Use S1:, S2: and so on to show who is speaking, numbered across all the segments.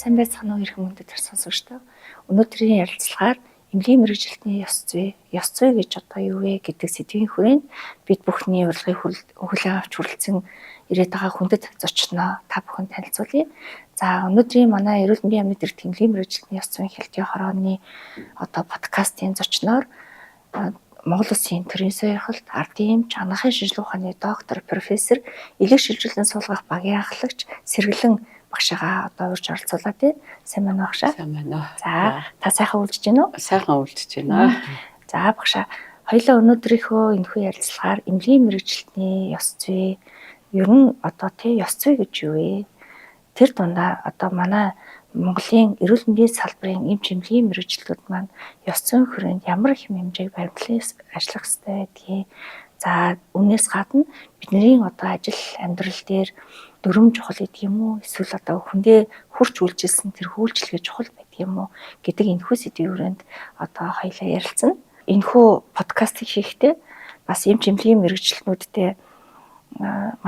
S1: Сайн байцгаана уу, эрхэм хүндэт сонсогчдоо. Өнөөдрийн ярилцлагаар эмнэлгийн мэргэжилтний ёс зүй, ёс зүй гэж одоо юу вэ гэдэг сэдвийн хүрээнд бид бүхний урилгыг хүлээн авч хүрэлцэн ирээд байгаа хүндэт зочноо та бүхэн танилцуулъя. За, өнөөдрийн манай эрүүл мэндийн яамны дэргэд эмнэлгийн мэргэжилтний ёс зүйн хялтын хорооны одоо подкастын зочноор Монгол Улсын төрийн сойрхолт, ардын эмч, анагаахын шинжилгээ ухааны доктор, профессор, элэг шилжүүлэн суулгах багийн ахлагч Сэргэлэн багшигаа одоо урьж оролцуулаа, тий. Сайн байна уу, багшаа?
S2: Сайн байна уу.
S1: За, та сайхан үлдэж байна уу?
S2: Сайхан үлдэж байна.
S1: За, багшаа, хоёлаа өнөөдрийнхөө энэхүү ярилцлагаар эмнэлгийн мэргэжилтний ёс зүй, ер нь одоо тий, ёс зүй гэж юу вэ? Тэр дундаа одоо манай Монголын эрүүл мэндийн салбарын эмч эмнэлгийн мэргэжилтүүд маань ёс зүйн хүрээнд ямар их хэмжээг баримтлан ажиллах ёстой байдгийг. За, үүнээс гадна бидний одоо ажил амьдрал дээр дүрм чухал гэдэг юм уу? Эсвэл одоо хүндээ хурц үйлчилсэн тэр үйлчилгээ чухал байдаг юм уу гэдэг энэхүү сэдвийн хүрээнд одоо хоёлаа ярилцсан. Энэхүү подкастыг хийхдээ бас эмч эмнэлгийн мэргэжилтнүүдтэй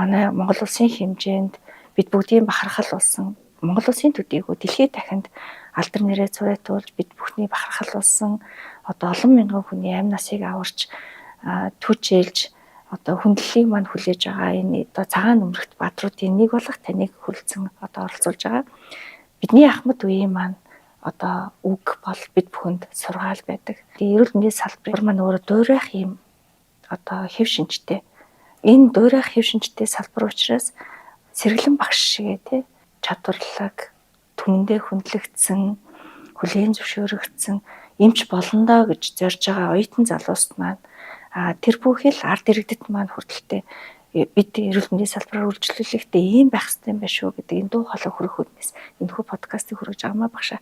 S1: манай Монгол улсын хэмжээнд бид бүгдийн бахархал болсон, Монгол улсын төдийгүй дэлхийд дахинд алдар нэрээ цуйтуулж бид бүхний бахархал болсон, одоо олон мянган хүний амь насыг аварч түжээлж одоо хүндлэлийг маань хүлээж байгаа энэ одоо цагаан нүмерэгт баатруудын нэг болох таныг хүрэлцэн одоо оролцуулж байгаа. Бидний ахмад үеийн маань одоо үг бол бид бүхэнд сургаал байдаг. Тэгээ эрүүл мэндийн салбар маань өөрөө дуурайх юм одоо хэв шинжтэй. Энэ дуурайх хэв шинжтэй салбар учраас Сэргэлэн багш шигээ тий, чадварлаг, түмэндээ хүндлэгдсэн, хүлээн зөвшөөрөгдсөн эмч болно доо гэж зорж байгаа оюутан залууст маань, тэр бүхэл ард иргэдэд маань хүртэлтэй бид эрүүл мэндийн салбараар үйлчлүүлэхдээ ийм байх ёстой юм байна шүү гэдэг энэ дуу хоолой хүргэх үүднээс энэхүү подкастыг хүргэж байгаа маа, багшаа.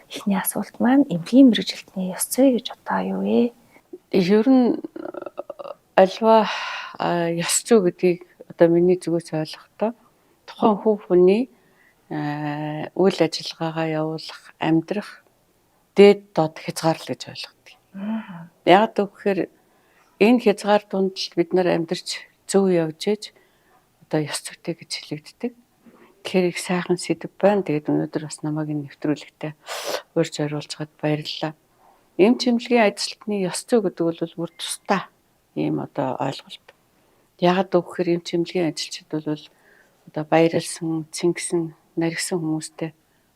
S1: Эхний асуулт маань эмнэлгийн мэргэжилтний ёс зүй гэж одоо юу вэ?
S2: Ер нь альва ёс зүй гэдгийг одоо миний зүгээс ойлгохдоо тухайн хувь хүний үйл ажиллагаагаа явуулах, амьдрах дээд доод хязгаар л гэж ойлгодог. Яг гэвэл энэ хязгаар дунд л бид нар амьдарч зөв явж ээж одоо ёс зүйтэй гэж хэлэгддэг. Тэгэхээр их сайхан сэдэв байна. Тэгээд өнөөдөр бас намайг энэ нэвтрүүлэгтээ урьж оруулж баярлалаа. Эмч эмнэлгийн ажилтны ёс зүй гэдэг бол бүр тусдаа ийм одоо ойлголт. Яагаад гэвэл эмч эмнэлгийн ажилчид бол одоо баярлсан, цэнгсэн, наригсан хүмүүстэй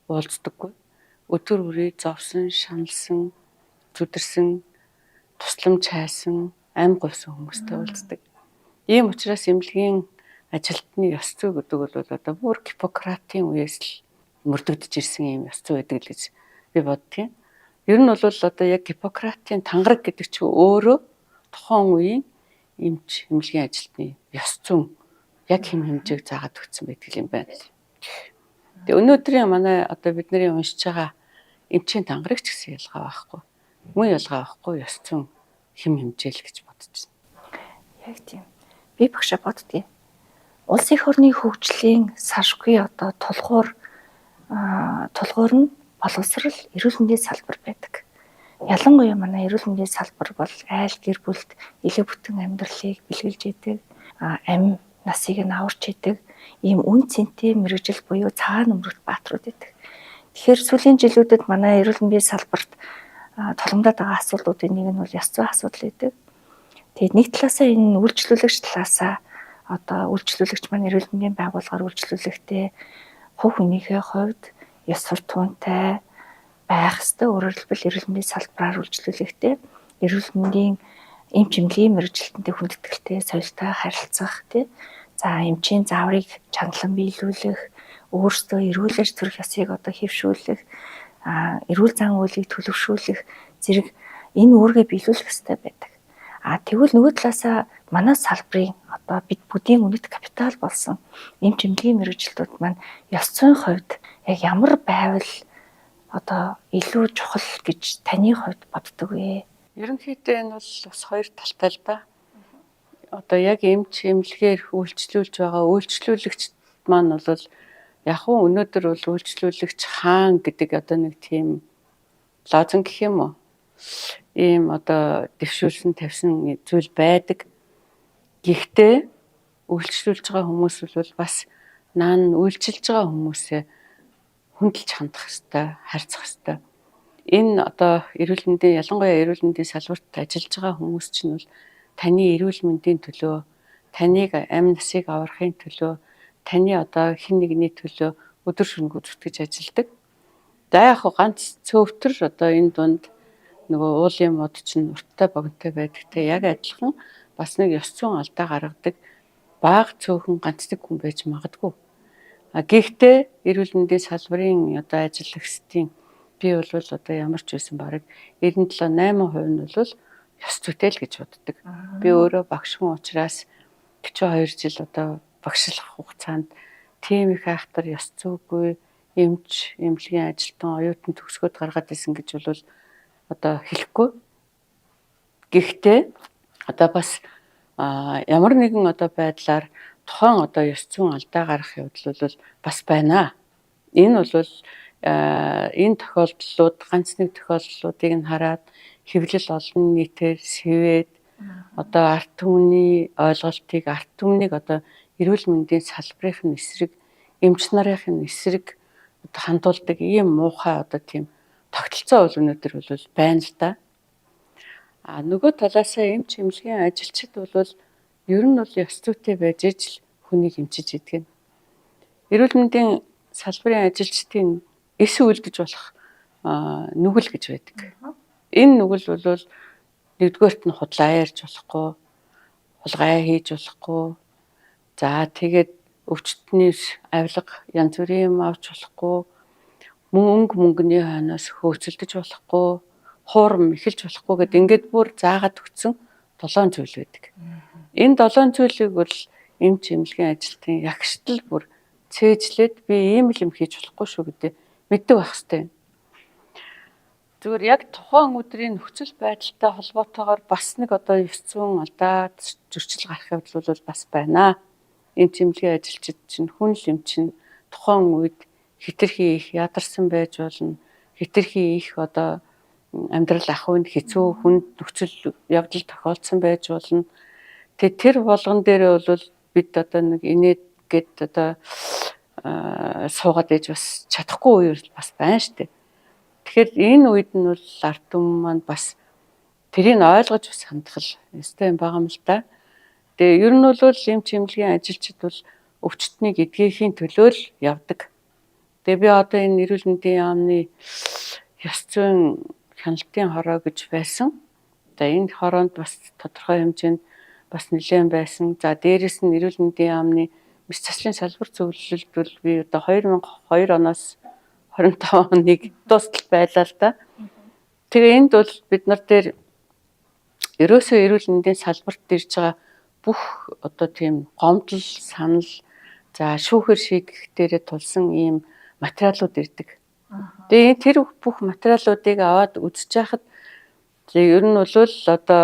S2: уулздаггүй. Өдөр бүрий зовсон, шаналсан, зүдэрсэн, тусламж хайсан, ам говьсон хүмүүстэй уулздаг. Ийм учраас эмнэлгийн ажилтны ёс зүй гэдэг бол одоо бүр Гиппократын үеэс л мөрдөгдөж ирсэн ийм ёс зүй байдаг л гэж би боддгийн. Ер нь бол одоо яг Гиппократын тангараг гэдэг чинь өөрөө тухайн үеийн эмч эмнэлгийн ажилтны ёс зүйн яг хэм хэмжээг заагаад өгсөн байдаг юм байна. Тэгээ өнөөдрийн манай одоо бидний уншиж байгаа эмчийн тангараг ч гэсэн ялгаа байхгүй. Мөн ялгаа байхгүй, ёс зүйн хэм хэмжээл гэж бодож байна.
S1: Яг тийм. Би багшаа боддгийн. Улс их орны хөгжлийн саршгүй одоо тулгуур тулгуур нь боловсрал, эрүүл мэндийн салбар байдаг. Ялангуяа манай эрүүл мэндийн салбар бол айл гэр бүлд элэг бүтэн амьдралыг бэлгэлж идэг, амь насыг нь аварч идэг ийм үн цэнтэй мэргэжил буюу цагаан нүмерэгт баатрууд байдаг. Тэгэхээр сүүлийн жилүүдэд манай эрүүл мэндийн салбарт тулгамдаад байгаа асуудлуудын нэг нь бол ёс зүйн асуудал байдаг. Тэгээд нэг талаасаа энэ үйлчлүүлэгч талаасаа одоо үйлчлүүлэгч маань эрүүл мэндийн байгууллагаар үйлчлүүлэхдээ хувь хүнийхээ хувьд ёс суртахуунтай байх ёстой. Өөрөөр хэлбэл, эрүүл мэндийн салбараар үйлчлүүлэхдээ эрүүл мэндийн эмч эмнэлгийн мэргэжилтэнтэй хүндэтгэлтэй, соёлтой харилцах тий. За, эмчийн зааврыг чангалан биелүүлэх, өөрсдөө эрүүл аж төрөх ёсыг одоо хэвшүүлэх, эрүүл зан үйлийг төлөвшүүлэх зэрэг энэ үүргээ биелүүлэх ёстой байдаг. А тэгвэл нөгөө талаасаа манай салбарын одоо бид бүгдийн үнэт капитал болсон эмч эмнэлгийн мэргэжилтүүд маань ёс зүйн хувьд яг ямар байвал одоо илүү чухал гэж таны хувьд боддог вэ?
S2: Ерөнхийдөө энэ бол бас хоёр талтай л да. Одоо яг эмч эмнэлгээр үйлчлүүлж байгаа үйлчлүүлэгч маань бол яг уу өнөөдөр бол үйлчлүүлэгч хаан гэдэг одоо нэг тийм лозунг гэх юм уу? Ийм одоо дэвшүүлсэн тавьсан зүйл байдаг. Гэхдээ үйлчлүүлж байгаа хүмүүс бол бас наан үйлчилж байгаа хүмүүсээ хүндэлж хандах ёстой, харьцах ёстой. Энэ одоо эрүүл мэндийн, ялангуяа эрүүл мэндийн салбарт ажиллаж байгаа хүмүүс чинь бол таны эрүүл мэндийн төлөө, таныг амь насыг аврахын төлөө, таны одоо хэн нэгний төлөө өдөр шөнөгүй зүтгэж ажилладаг. За яг хуу ганц цөвтөр одоо энэ дунд нөгөө уулын мод чинь урттай богинотой байдагтай яг адилхан бас нэг ёс зүйн алдаа гаргадаг бага цөөхөн ганц нэг хүн байж магадгүй. А гэхдээ эрүүл мэндийн салбарын одоо ажиллагчдын би бол одоо ямар ч байсан бараг 97 8% нь бол ёс зүйтэй л гэж боддог. Би өөрөө багш хүн учраас 42 жил одоо багшлах хугацаанд тийм их айхтар ёс зүйгүй эмч, эмнэлгийн ажилтан, оюутан төгсгөөд гаргаад исэн гэж бол одоо хэлэхгүй. Гэхдээ одоо бас ямар нэгэн одоо байдлаар тухайн одоо ёс зүйн алдаа гарах явдал бол бас байна. Энэ бол энэ тохиолдлууд ганц нэг тохиолдлуудыг нь хараад хэвлэл олон нийтээр сэвээд одоо ард түмний ойлголтыг, ард түмнийг одоо эрүүл мэндийн салбарын эсрэг, эмч нарын эсрэг одоо хандуулдаг ийм муухай одоо тийм тогтолцоо бол өнөөдөр бол байна л да. А нөгөө талаасаа эмч эмнэлгийн ажилчид бол ер нь бол ёс зүйтэй байж ижил хүнийг эмчиж идэг. Эрүүл мэндийн салбарын ажилчдын эс үлдэж болох нүгэл гэж байдаг. Энэ нүгэл бол нэгдүгээрт нь худлаа ярьж болохгүй, хулгай хийж болохгүй. За тэгээд өвчтнээс авилга янз бүрийн юм авч болохгүй, мөнгө мөнгөний хойноос хөөцөлдөж болохгүй, хуурам эхэлж болохгүй гэд ингээд бүр заагаад өгсөн 7 зүйл байдаг. Энэ 7 зүйлийг бол эмч эмнэлгийн ажилтны ягштал бүр цээжлээд би ийм л юм хийж болохгүй шүү гэдэг мэддэг байх хэрэгтэй. Зүгээр яг тухайн өдрийн нөхцөл байдалтай холбоотойгоор бас нэг одоо ёс зүйн алдаа зөрчил гарах явдал бол бас байна. Эмч эмнэлгийн ажилчид чинь хүн л юм чинь тухайн үед хэтэрхий их ядарсан байж болно. Хэтэрхий их одоо амьдрал ах үнд хэцүү хүнд нөхцөл явдал тохиолдсон байж болно. Тэгээ тэр болгон дээрээ бол бид одоо нэг инээд гээд одоо суугаад ээж бас чадахгүй үе бас байна штэ. Тэгэхээр энэ үед нь бол ард түмэн маань бас тэрийг ойлгож бас хандах л ёстой юм байгаа юм л да. Тэгээ ер нь бол эмч эмнэлгийн ажилчид бол өвчтнийг эдгээхийн төлөө л явдаг. Тэгээ би одоо энэ эрүүл мэндийн яамны ёс зүйн хяналтын хороо гэж байсан. За энэ хороонд бас тодорхой хэмжээнд бас нэлээд байсан. За дээрэс нь эрүүл мэндийн яамны мэс заслын салбар зөвлөлд бол би одоо 2002 оноос 25 оныг дуустал байлаа л да. Тэгээ энд бол бид нар дээр ерөөсөө эрүүл мэндийн салбарт ирж байгаа бүх одоо тийм гомдол, санал, за шүүхэр шийдэх дээрээ тулсан ийм материалууд ирдэг. Тэгээ тэр бүх материалуудыг аваад үзэж байхад ер нь бол одоо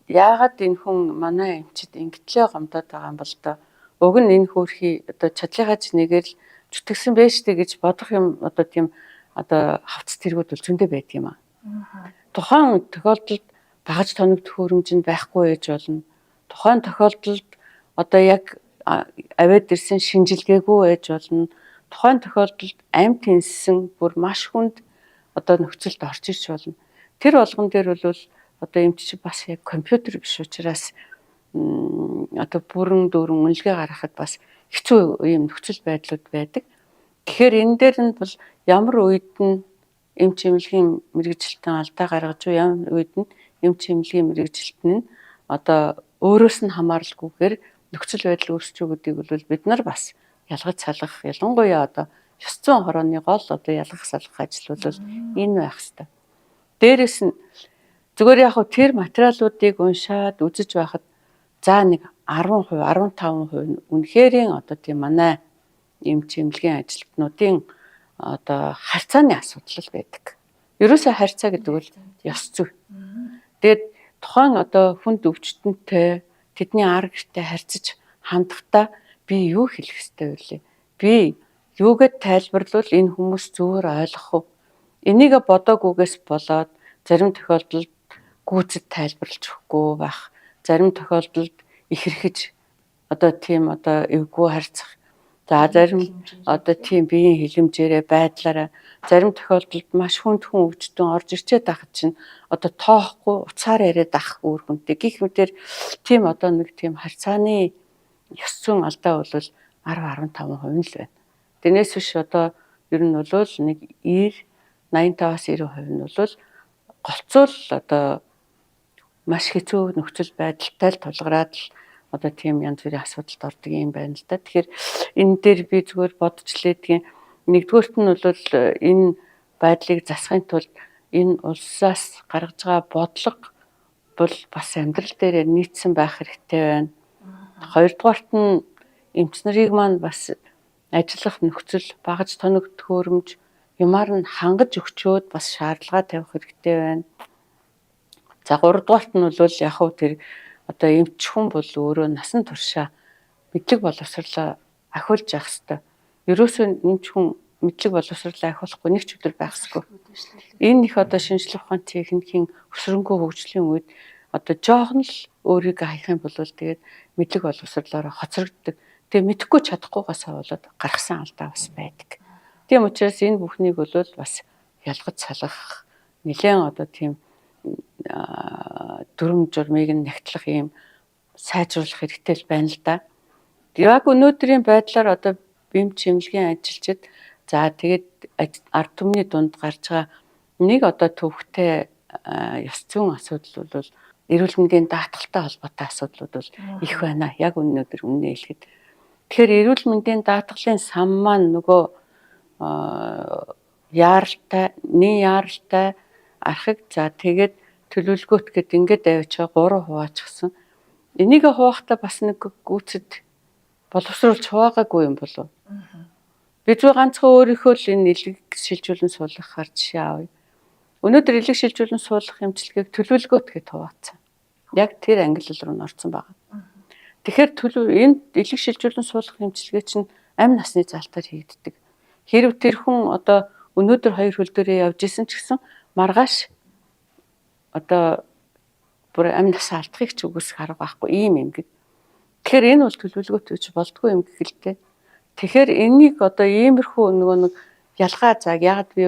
S2: яагаад энэ хүн манай эмчид ингэтлээ гомдоод байгаа юм бол доо. Уг нь энэ хөөрхий одоо чадлынхаа ч нэгээр л зүтгэсэн байж тээ гэж бодох юм одоо тийм одоо хавц тэргүүд бол зөндөө байдаг юм аа. Тухайн тохиолдолд багаж тоног төхөөрөмж нь байхгүй байж болно. Тухайн тохиолдолд одоо яг аваад ирсэн шинжилгээгүй байж болно. Тухайн тохиолдолд амь тэнссэн бүр маш хүнд одоо нөхцөлд орж ирч болно. Тэр болгон дээр бол одоо эмч бас яг компьютер биш учраас одоо бүрэн дүүрэн үнэлгээ гаргахад бас хэцүү ийм нөхцөл байдлууд байдаг. Тэгэхээр энэ дээр нь бол ямар үед нь эмч эмнэлгийн мэргэжилтэн алдаа гаргаж юу, ямар үед нь эмч эмнэлгийн мэргэжилтэн нь одоо өөрөөс нь хамааралгүйгээр нөхцөл байдал үүсч үү гэдгийг бол бид нар бас ялгаж салгах, ялангуяа одоо ёс зүйн хорооны гол одоо ялгах салгах ажил бол энэ байх ёстой. Дээрээс нь зүгээр яг хөө тэр материалуудыг уншаад үзэж байхад за нэг 10%, 15% нь үнэхэрийн одоо тийм манай эмч эмнэлгийн ажилтнуудын одоо харьцааны асуудал байдаг. Ерөөсөө харьцаа гэдэг бол ёс зүй. Тэгээд тухайн одоо хүнд өвчтөнтэй тэдний ар гэртээ харьцаж хандахдаа би юу хэлэх ёстой вэ? Би юугээд тайлбарлавал энэ хүмүүс зүгээр ойлгох вэ? Энийг бодоагүйгээс болоод зарим тохиолдолд гүйцэд тайлбарлаж өгөхгүй байх. Зарим тохиолдолд ихэрхэж одоо тийм одоо эвгүй харьцах. За зарим одоо тийм биеийн хилэмжээрээ байдлаараа зарим тохиолдолд маш хүнд хүн өвчтөн орж ирчээд байхад чинь одоо тоохгүй уцаар яриад ах үр хүнтэй гих мэтэр тийм одоо нэг тийм харьцааны ёс зүйн алдаа бол 10 15% нь л байна. Тэрнээс биш одоо ер нь бол нэг 90 85-аас 90% нь бол голцоол одоо маш хэцүү нөхцөл байдалтай л тулгараад л одоо тийм янз бүрийн асуудалд ордог юм байна л да. Тэгэхээр энэ дээр би зүгээр бодож лээдгийн нэгдүгээрт нь бол энэ байдлыг засахын тулд энэ улсаас гаргаж байгаа бодлого бол бас амьдрал дээр нийцсэн байх хэрэгтэй байна. Хоёрдугаарт нь эмч нарыг маань бас ажиллах нөхцөл, багаж тоног төхөөрөмж юмар нь хангаж өгчөөд бас шаардлага тавих хэрэгтэй байна. За гуравдугаарт нь бол яг хав тэр одоо эмч хүн бол өөрөө насан туршаа мэдлэг боловсрлоо ахиулж явах ёстой. Ерөөсөө эмч хүн мэдлэг боловсрлоо ахиулахгүй нэг ч өдөр байх ёсгүй. Энэ их одоо шинжлэх ухааны техникийн өсрөнгөө хөгжлийн үед одоо жоохон л өөрийгөө хаях юм бол тэгээд мэдлэг боловсрлоороо хоцрогддог. Тэгээ мэдэхгүй чадахгүйгаас болоод гаргасан алдаа бас байдаг. Тийм учраас энэ бүхнийг бол бас ялгаж салгах нэлээд одоо тийм дүрм журмыг нь нягтлах юм сайжруулах хэрэгтэй л байна л да. Яг өнөөдрийн байдлаар одоо бие чимлэгийн ажилчид за тэгээд ард түмний дунд гарч байгаа нэг одоо төвхтэй ёс зүйн асуудал бол эрүүл мэндийн даатгалтай холбоотой асуудлууд бол их байна. Яг өнөөдөр өмнө хэлэхэд. Тэгэхээр эрүүл мэндийн даатгалын сан маань нөгөө яаралтай, нэн яаралтай архаг за тэгээд төлөвлөгөөт гэд ингээд авчгаа 3 хуваачихсан. Энийг хуваахтаа бас нэг гүйцэд боловсруулж хуваагаагүй юм болов. Би зүгээр ганцхан өөрийнхөө л энэ элэг шилжүүлэн суулгахаар жишээ авъя. Өнөөдөр элэг шилжүүлэн суулгах эмчилгээг төлөвлөгөөт гэд хуваацсан. Яг тэр ангилал руу н орсон байгаа. Тэгэхээр төлөв энэ элэг шилжүүлэн суулгах эмчилгээ чинь амь насны залтаар хийгддэг. Хэрв тэр хүн одоо өнөөдөр хоёр хөл дээрээ явж исэн ч гэсэн маргааш одоо бүр амь насаа алдахыг ч үгүйсэх арга байхгүй ийм эмгэг. Тэгэхээр энэ бол төлөвлөгөөт гэж болдгоо эмгэг л дээ. Тэгэхээр энийг одоо иймэрхүү нөгөө нэг ялгаа зааг яагаад би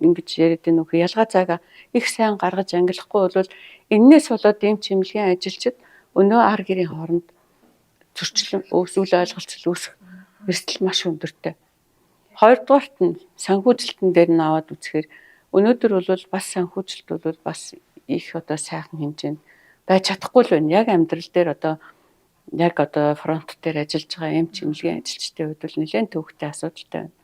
S2: ингэж яриад байна вэ? Ялгаа заагаа их сайн гаргаж ангилахгүй бол энээс болоод ийм чимлэгийн ажилчид өнөө ар гэрийн хооронд зөрчил үйл ойлголцол үүсэх эрсдэл маш өндөртэй. Хоёрдугаарт нь санхүүжилтэн дээр нь аваад үзэхээр өнөөдөр бол бас санхүүжилт бол бас их одоо сайхан хэмжээнд байж чадахгүй л байна. Яг амьдрал дээр одоо яг одоо фронт дээр ажиллаж байгаа эмч эмнэлгийн ажилчдын хувьд бол нэлээд төвөгтэй асуудалтай байна.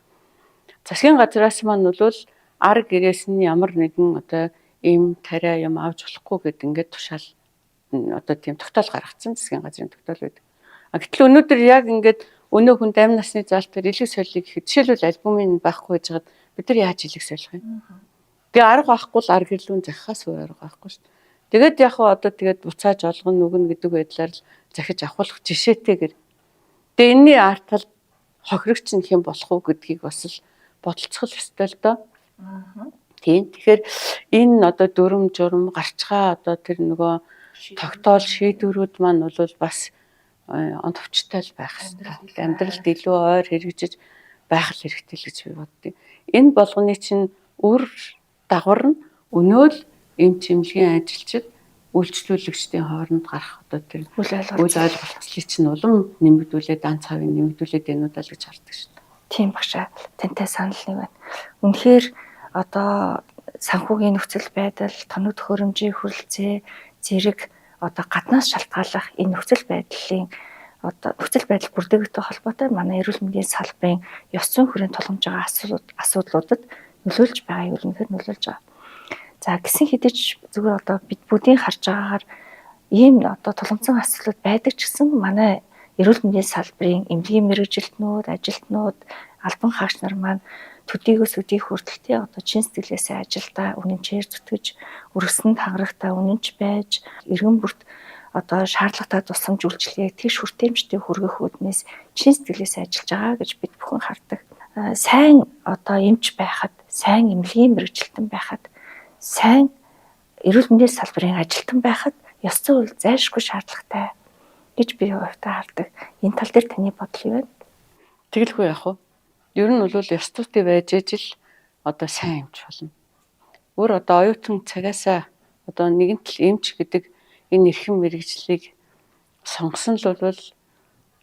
S2: Засгийн газраас маань бол ар гэрээс нь ямар нэгэн одоо эм тариа юм авч болохгүй гэд ингээд тушаал одоо тийм тогтоол гаргацсан засгийн газрын тогтоол байдаг. А гэтэл өнөөдөр яг ингээд өнөө хүнд амь насны заалтаар элэг солиё гэхэд жишээлбэл альбомын байхгүй байж байгаад бид нар яаж элэг солих юм? Тэгээ арга байхгүй л ар гэрлүүн захихаас өөр арга байхгүй шүү дээ. Тэгээд яг хуу одоо тэгээд буцааж олгоно нүгэн гэдэг байдлаар л захиж авахулах жишээтэйгэр. Тэгээ энэний арт талд хохирогч нь хэн болох уу гэдгийг бас л бодолцох ёстой л доо. Тийм. Тэгэхээр энэ одоо дүрм журм гарчгаа одоо тэр нөгөө тогтоол шийдвэрүүд маань бол бас оновчтой л байх хэрэгтэй. Амьдралд илүү ойр хэрэгжиж байх л хэрэгтэй л гэж би боддیں۔ Энэ болгоны чинь үр дагавар нь өнөө л эмч эмнэлгийн ажилчид үйлчлүүлэгчдийн хооронд гарах одоо тэр
S1: үл
S2: ойлголцлыг чинь улам нэмэгдүүлээд дан цавыг нэмэгдүүлээд байна уу даа л гэж хардаг шүү дээ.
S1: Тийм багшаа, тантай санал нэг байна. Үнэхээр одоо санхүүгийн нөхцөл байдал, тоног төхөөрөмжийн хүрэлцээ, зэрэг одоо гаднаас шалтгааллах энэ нөхцөл байдлын одоо нөхцөл байдал бүрдээгтэй холбоотой манай эрүүл мэндийн салбарын ёс зүйн хүрээнд тулгамж байгаа асуудлуудад нөлөөлж байгаа юм үнэхээр нөлөөлж байгаа. За гисэн хэдий ч зүгээр одоо бид бүгдийн харж байгаагаар ийм одоо тулгамдсан асуудлууд байдаг ч гэсэн манай эрүүл мэндийн салбарын эмнэлгийн мэргэжилтнүүд, ажилтнууд, албан хаагч нар маань төдийгөөс өдий хүртэл тий одоо чин сэтгэлээсээ ажилдаа үнэнчээр зүтгэж, өргөсөн тангарагтай үнэнч байж, иргэн бүрт одоо шаардлагатай тусламж үйлчилгээг тэгш хүртээмжтэй хүргэх үүднээс чин сэтгэлээсээ ажиллаж байгаа гэж бид бүхэн хардаг. Сайн одоо эмч байхад, сайн эмнэлгийн мэргэжилтэн байхад, сайн эрүүл мэндийн салбарын ажилтан байхад ёс зүй бол зайлшгүй шаардлагатай гэж би хувьдаа хардаг. Энэ тал дээр таны бодол юу вэ?
S2: Тэгэлгүй яах вэ? Ер нь бол ёс зүйтэй байж ижил одоо сайн эмч болно. Өөр одоо оюутан цагаасаа одоо нэгэнт л эмч гэдэг энэ эрхэм мэргэжлийг сонгосон л бол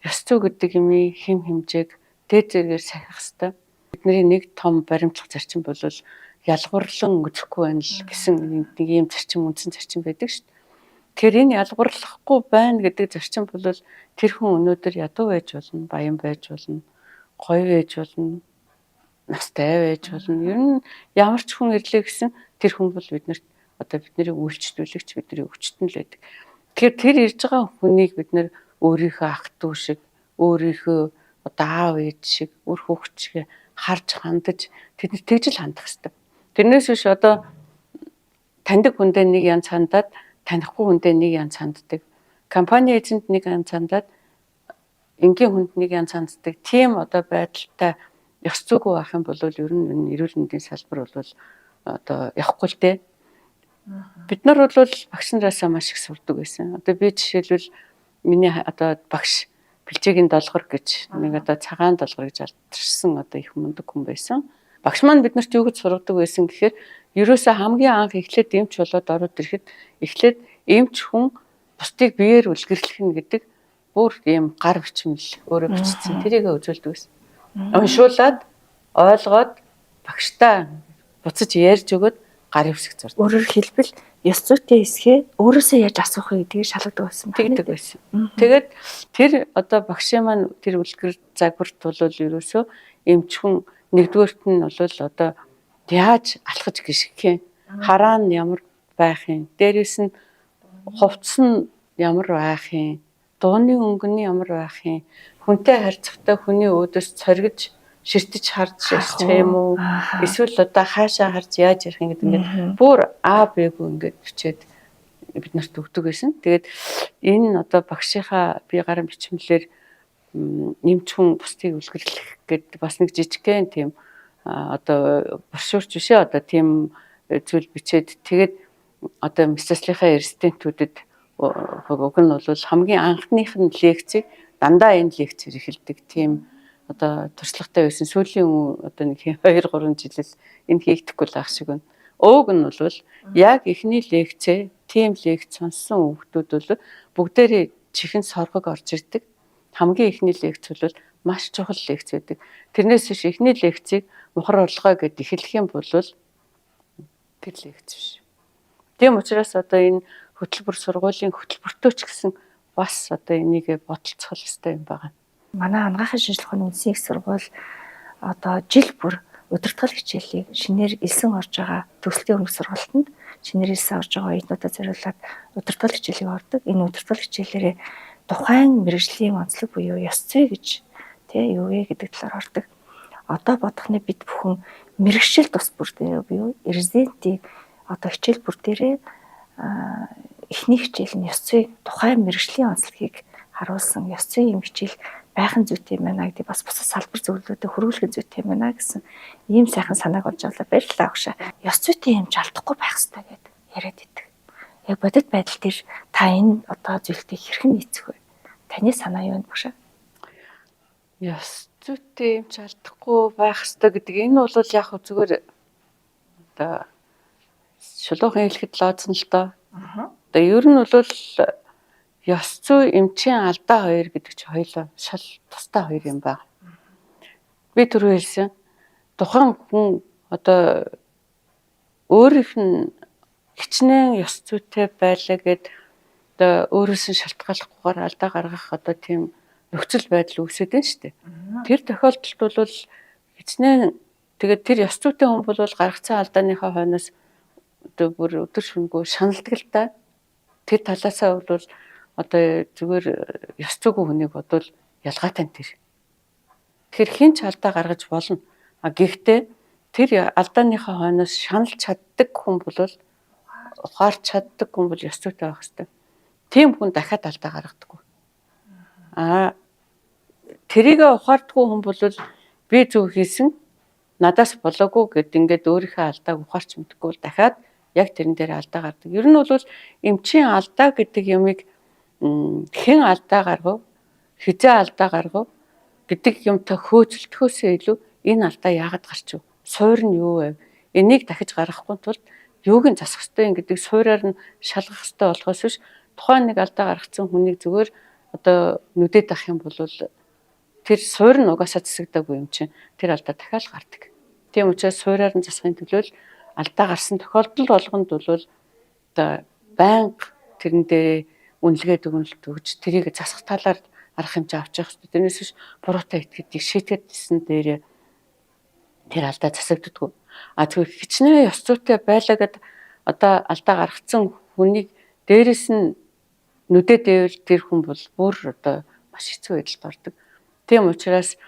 S2: ёс зүй гэдэг юмыг хэм хэмжээг дээд зэрэгээр сахих хэвээр. Бидний нэг том баримтлах зарчим бол ялгуурлан үзэхгүй байна л гэсэн нэг ийм зарчим, үндсэн зарчим байдаг шүү дээ. Тэгэхээр энэ ялгуурлахгүй байна гэдэг зарчим бол тэр хүн өнөөдөр ядуу байж болно, баян байж болно, гоё байж болно, настай байж болно. Ер нь ямар ч хүн ирлээ гэсэн тэр хүн бол биднэрт одоо бидний үйлчлүүлэгч, бидний өвчтөн л байдаг. Тэгэхээр тэр ирж байгаа хүнийг бид нэр өөрийнхөө ах дүү шиг, өөрийнхөө одоо аав ээж шиг, үр хүүхэд шиг харж хандаж тэд нар тэгж л хандах хэрэгтэй. Тэрнээс биш одоо таньдаг хүндээ нэг янз хандаад, танихгүй хүндээ нэг янз ханддаг. Компани эзэнд нэг янз хандаад, энгийн хүнд нэг янз ханддаг. Тийм одоо байдалтай ёс зүйгүй байх юм бол ер нь энэ эрүүл мэндийн салбар бол одоо явахгүй л дээ. Бид нар бол багш нараасаа маш их сурдаг байсан. Одоо би жишээлбэл миний одоо багш Бэлчээгийн долгор гэж нэг одоо цагаан долгор гэж алдаршсан одоо их мундаг хүн байсан. Багш маань бид нарт юу гэж сургадаг байсан гэхээр ерөөсөө хамгийн анх эхлээд эмч болоод ороод ирэхэд эхлээд эмч хүн бусдыг биеэр үлгэрлэх нь гэдэг бүр ийм гар бичмэл өөрөө бичсэн. Тэрийг үзүүлдэг байсан. Уншуулад ойлгоод багштай буцаж ярьж өгөөд гар өвсөх зурдаг.
S1: Өөрөөр хэлбэл ёс зүйтэй эсхээ өөрөөсөө яаж асуух вэ гэдгийг шалгадаг байсан
S2: байна. Тэгдэг байсан. Тэгээд тэр одоо багшийн маань тэр үлгэр загварт бол ерөөсөө эмчхэн нэгдүгээрт нь бол одоо яаж алхаж гიშгэх юм, хараа нь ямар байх юм, дээрээс нь хувцс нь ямар байх юм, дууны өнгө нь ямар байх юм, хүнтэй харьцахдаа хүний өөдөөс цоргиж ширтэж харж ярьчих юм уу? Эсвэл одоо хаашаа харж яаж ярих юм гэдэг ингээд бүр А Б-г ингээд бичээд бид нарт өгдөг байсан. Тэгээд энэ одоо багшийнхаа би гарын бичмлэр нэмч хүн бусдыг үлгэрлэх гэд бас нэг жижигхэн тийм одоо брошюрч биш ээ одоо тийм зүйл бичээд тэгээд одоо мэс заслынхаа резидентүүдэд уг нь бол хамгийн анхных нь лекцийг дандаа энэ лекцээр эхэлдэг тийм одоо туршлагатай байсан. Сүүлийн одоо нэг 2 3 жил л энэ хийгдэхгүй л ах шиг байна. Ууг нь бол яг эхний лекцээ тийм лекц сонссон хүүхдүүд бол бүгдээрээ чихэн соргог орж ирдэг. Хамгийн эхний лекц бол маш чухал лекц байдаг. Тэрнээс биш эхний лекцийг мухар орлогоо гэд эхлэх юм бол тэр лекц биш. Тийм учраас одоо энэ хөтөлбөр сургуулийн хөтөлбөртөө ч гэсэн бас одоо энийг бодолцох хэрэгтэй юм байна.
S1: Манай анагаахын шинжлэх ухааны үндэсний их сургууль одоо жил бүр удирдгал хичээлийг шинээр элсэн орж байгаа төгсөлтийн өмнөх сургалтанд шинээр элсэн орж байгаа оюутнуудад зориулаад удирдгал хичээлийг ордог. Энэ удирдгал хичээлээрээ тухайн мэргэжлийн онцлог буюу ёс зүй гэж тий юу вэ гэдэг талаар ордог. Одоо бодох нь бид бүхэн мэргэжил тус бүр дээр буюу резидентийн одоо хичээл бүр дээрээ эхний хичээл нь ёс зүй тухайн мэргэжлийн онцлогийг харуулсан ёс зүйн юм хичээл байх нь зүйтэй юм байна гэдэг бас бусад салбар зөвлөлүүдэд хөрвүүлэх зүйтэй юм байна гэсэн ийм сайхан санааг олж авлаа. Баярлалаа өгшөө. Ёс зүйтэй юм алдахгүй байх хэрэгтэй гэд яриад идэг. Яг бодит байдал дээр та энэ одоо зүйлтэй хэрхэн нийцэх вэ? Таны санаа юу вэ багшаа?
S2: Ёс зүйтэй юм алдахгүй байх хэрэгтэй гэдэг энэ бол яг зүгээр одоо шулуухан хэлэхэд лооцсон л доо. Одоо ер нь бол ёс зүй эмчийн алдаа хоёр гэдэг чи хоёулаа шал тусдаа хоёр юм байна. Би түрүү хэлсэн. Тухайн хүн одоо өөрийнх нь хичнээн ёс зүйтэй байлаа гэд одоо өөрөөс нь шалтгааллахгүйгээр алдаа гаргах одоо тийм нөхцөл байдал үүсээд байна шүү дээ. Тэр тохиолдолд бол хичнээн тэгээд тэр ёс зүйтэй хүн бол гаргацсан алдааныхаа хойноос одоо бүр өдөр шөнөгүй шаналдаг л та. Тэр талаасаа бол одоо зүгээр ёс зүйгүй хүнийг бодвол ялгаатай нь тэр. Тэгэхээр хэн ч алдаа гаргаж болно. А гэхдээ тэр алдааныхаа хойноос шаналж чаддаг хүн бол ухаарч чаддаг хүн бол ёс зүйтэй байх хэрэгтэй. Тийм хүн дахиад алдаа гаргадаггүй. А тэрийг ухаардаггүй хүн бол би зөв хийсэн надаас болоогүй гэд ингээд өөрийнхөө алдааг ухаарч мэдэхгүй бол дахиад яг тэрэн дээр алдаа гардаг. Ер нь бол эмчийн алдаа гэдэг юмыг хэн алдаа гаргав, хизээ алдаа гаргав, гэдэг юмтай хөөцөлдөхөөсөө илүү энэ алдаа яагаад гарч вэ? Суур нь юу вэ? Энийг дахиж гаргахгүй тулд юуг нь засах ёстой юм гэдэг суураар нь шалгах ёстой болохоос биш тухайн нэг алдаа гаргацсан хүнийг зүгээр одоо нүдэд ах юм бол тэр суур нь угаасаа засагдаагүй юм чинь тэр алдаа дахиад гардаг. Тийм учраас суураар нь засахын төлөө л алдаа гарсан тохиолдол болгонд бол одоо байнга тэрэн дээр үнэлгээ дүгнэлт өгж тэрийг засах талаар арга хэмжээ авч явах хэрэгтэй. Тэрнээс биш буруутай итгэдэг шийтгээдсэн дээр тэр алдаа засагддаггүй. А тэгвэл хичнээн ёс зүйтэй байлаа гэд одоо алдаа гаргацсан хүнийг дээрэс нь нүдэ дээвэл тэр хүн бол бүр одоо маш хэцүү байдалд ордог. Тийм учраас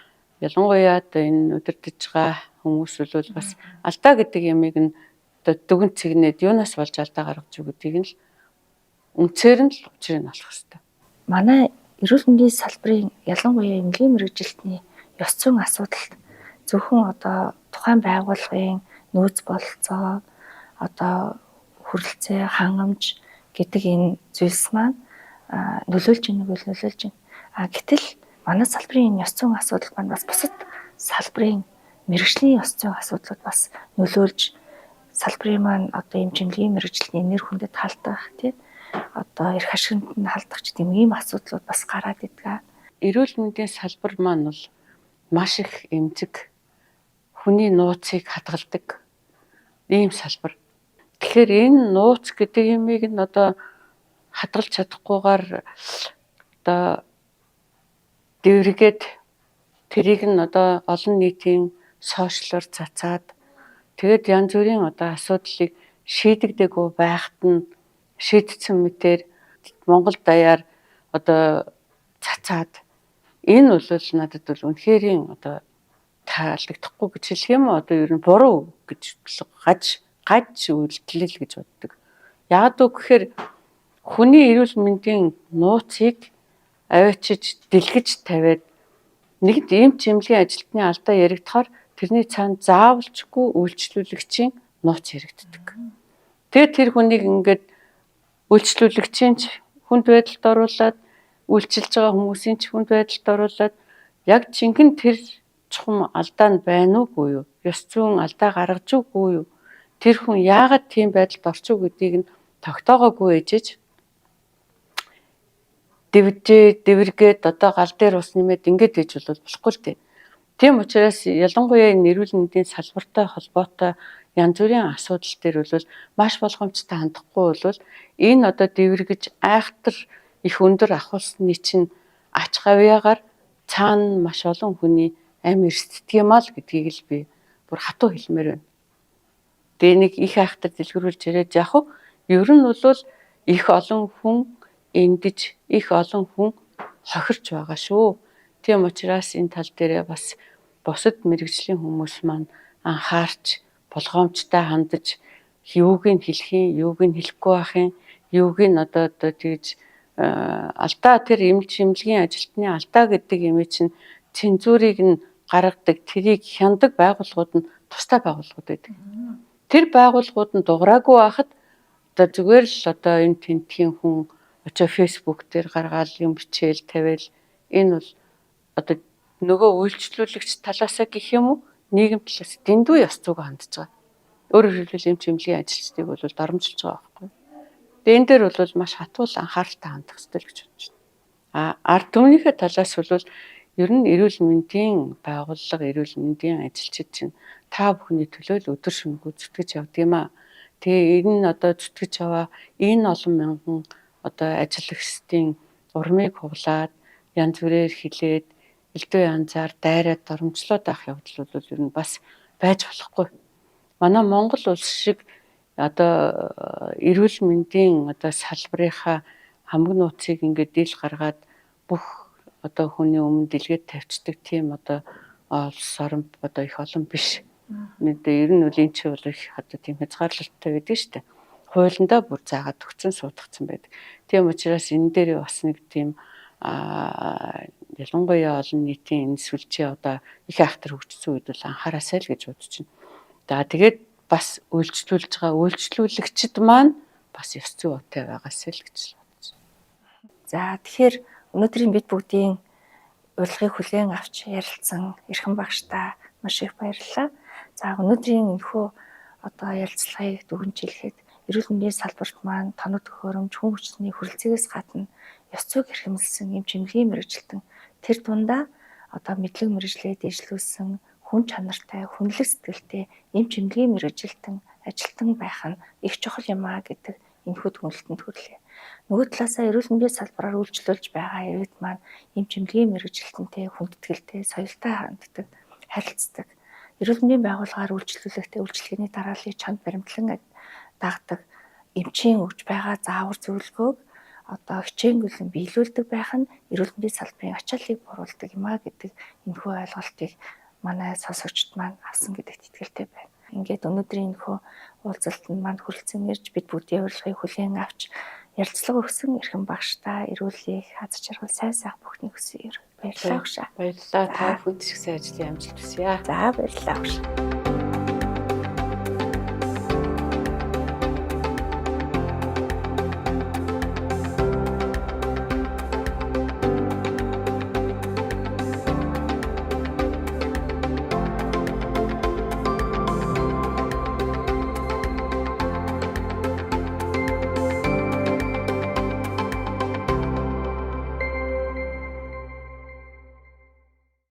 S2: ялангуяа одоо энэ удирдах байгаа хүмүүс бол бас алдаа гэдэг ямыг нь одоо дүгэн цэгнээд юунаас болж алдаа гаргаж юу гэдгийг нь л үнцээр нь л учрыг нь олох хэрэгтэй.
S1: Манай эрүүл мэндийн салбарын ялангуяа эмнэлгийн мэргэжилтний ёс зүйн асуудалд зөвхөн одоо тухайн байгууллагын нөөц бололцоо, одоо хүрэлцээ, хангамж гэдэг энэ зүйлс маань нөлөөлж ийн нэг бол нөлөөлж байна. А гэтэл манай салбарын энэ ёс зүйн асуудал маань бас бусад салбарын мэргэжлийн ёс зүйн асуудлууд бас нөлөөлж салбарын маань одоо эмч эмнэлгийн мэргэжилтний нэр хүндэд халдах, тий, одоо эрх ашигт нь халдах ч тийм ийм асуудлууд бас гараад идэг.
S2: Эрүүл мэндийн салбар маань бол маш их эмзэг, хүний нууцыг хадгалдаг ийм салбар. Тэгэхээр энэ нууц гэдэг юмыг нь одоо хадгалж чадахгүйгээр одоо дэврэгээд тэрийг нь одоо олон нийтийн сошиалор цацаад тэгээд янз бүрийн одоо асуудлыг шийдэгдээгүй байхад нь шийдсэн мэтэр Монгол даяар одоо цацаад энэ бол надад бол үнэхэрийн одоо таалагдахгүй гэж хэлэх юм уу, одоо ер нь буруу гэж гаж гаж үйлдэл гэж боддог. Яг үг гэхээр хүний эрүүл мэндийн нууцыг аваачиж дэлгэж тавиад нэгд ийм чимлэгийн ажилтны алдаа яригдахаар тэрний цаана заавалчгүй үйлчлүүлэгчийн нууц яригддаг. Тэгээд тэр хүнийг ингээд үйлчлүүлэгчийн ч хүнд байдалд оруулаад, үйлчилж байгаа хүмүүсийн ч хүнд байдалд оруулаад яг жинхэнэ тэр чухам алдаа нь байна уугүй юу? Ёс зүйн алдаа гаргаж уугүй юу? Тэр хүн яагаад тийм байдалд орчих гэдгийг нь тогтоогоогүй ээжэж дэвжээ дэвэргээд одоо гал дээр ус нэмээд ингэж ээж бол болохгүй л дээ. Тийм учраас ялангуяа энэ эрүүл мэндийн салбартай холбоотой янз бүрийн асуудал дээр бол маш болгоомжтой хандахгүй бол энэ одоо дэвэргэж айхтар их өндөр ахуулсны чинь ач гавьяагаар цаана маш олон хүний амь эрсддэг юм аа л гэдгийг л би бүр хатуу хэлмээр байна. Тэгээ нэг их айхтар дэлгэрүүлж яриад яах вэ? Ер нь бол их олон хүн эндэж, их олон хүн хохирч байгаа шүү. Тийм учраас энэ тал дээрээ бас бусад мэрэгжлийн хүмүүс маань анхаарч, болгоомжтой хандаж, юуг нь хэлэх юм, юуг нь хэлэхгүй байх юм, юуг нь одоо тэгж алдаа тэр эмч эмнэлгийн ажилтны алдаа гэдэг юм чинь цензурыг нь гаргадаг, тэрийг хяндаг байгууллагууд нь тусдай байгууллагууд байдаг. Тэр байгууллагууд нь дуграагүй байхад одоо зүгээр л одоо энэ тентхийн хүн очоо Facebook дээр гаргаал юм бичээл тавиал энэ бол одоо нөгөө үйлчлүүлэгч талаасаа гэх юм уу, нийгэм талаас дэндүү ёс зүйг хандж байгаа. Өөрөөр хэлбэл эмч эмнэлгийн ажилчдыг бол доромжилж байгаа байхгүй. Тэгээ энэ дээр бол маш хатуул анхааралтай хандах ёстой л гэж бодож байна. А ард түмнийхээ талаас бол ер нь эрүүл мэндийн байгууллага, эрүүл мэндийн ажилчид чинь та бүхний төлөө л өдөр шөнөгүй зүтгэж явдаг юм аа. Тэгээ энэ нь одоо зүтгэж яваа энэ олон мянган одоо ажиллагчдын урмыг хуглаад янз бүрээр хилээд элдв янзаар дайраад доромжлоод авах явдал бол ер нь бас байж болохгүй. Манай Монгол улс шиг одоо эрүүл мэндийн одоо салбарынхаа хамаг нууцыг ингээд дил гаргаад бүх одоо хүний өмнө дэлгээд тавьчихдаг тийм одоо улс орон одоо их олон биш. Мэдээ ер нь үл энэ чи бол их одоо тийм хязгаарлалттай байдаг шүү дээ. Хуулиндаа бүр заагаад өгцөн суудгцсан байдаг. Тийм учраас энэ дээр бас нэг тийм ялангуяа олон нийтийн энэ сүлжээ одоо их айхтар хөгжсөн үед бол анхаараасай л гэж бодож байна. За тэгээд бас үйлчлүүлж байгаа үйлчлүүлэгчд маань бас ёс зүй отой байгаасай л гэж бодож байна.
S1: За тэгэхээр өнөөдрийн бид бүгдийн урилгыг хүлээн авч ярилцсан Эрхэм багштай маш их баярлалаа. За, өнөөдрийн энэхүү одоо ярилцлагыг дүгнж хэлэхэд эрүүл мэндийн салбарт маань тоног төхөөрөмж, хүн хүчний хүрэлцээгээс гадна ёс зүйг эрхэмлэсэн эмч эмнэлгийн мэргэжилтэн, тэр дундаа одоо мэдлэг мэргэжлээ дэвшлүүлсэн хүн чанартай, хүндлэг сэтгэлтэй эмч эмнэлгийн мэргэжилтэн ажилтан байх нь их чухал юм а гэдэг энэхүү дүгнэлтэнд хүрлээ. Нөгөө талаасаа эрүүл мэндийн салбараар үйлчлүүлж байгаа иргэд маань эмч эмнэлгийн мэргэжилтэнтэй хүндэтгэлтэй, соёлтой ханддаг, харилцдаг. Эрүүл мэндийн байгууллагаар үйлчлүүлэхдээ үйлчилгээний дарааллыг чанд баримтлан дагдаг, эмчийн өгж байгаа заавар зөвлөгөөг одоо хичээнгүйлэн биелүүлдэг байх нь эрүүл мэндийн салбарын ачааллыг бууруулдаг юм а гэдэг энэхүү ойлголтыг манай сонсогчид маань авсан гэдэгт итгэлтэй байна. Ингээд өнөөдрийн энэхүү уулзалтанд манд хүрэлцэн ирж бид бүгдийн урилгыг хүлээн авч ярилцлага өгсөн Эрхэм багштай эрүүлэх аз жаргал, сайн сайх бүхнийг хүсье. Баярлалаа, багшаа.
S2: Баярлалаа. Та бүхэнд ч гэсэн ажлын амжилт хүсье.
S1: За, баярлалаа, багш.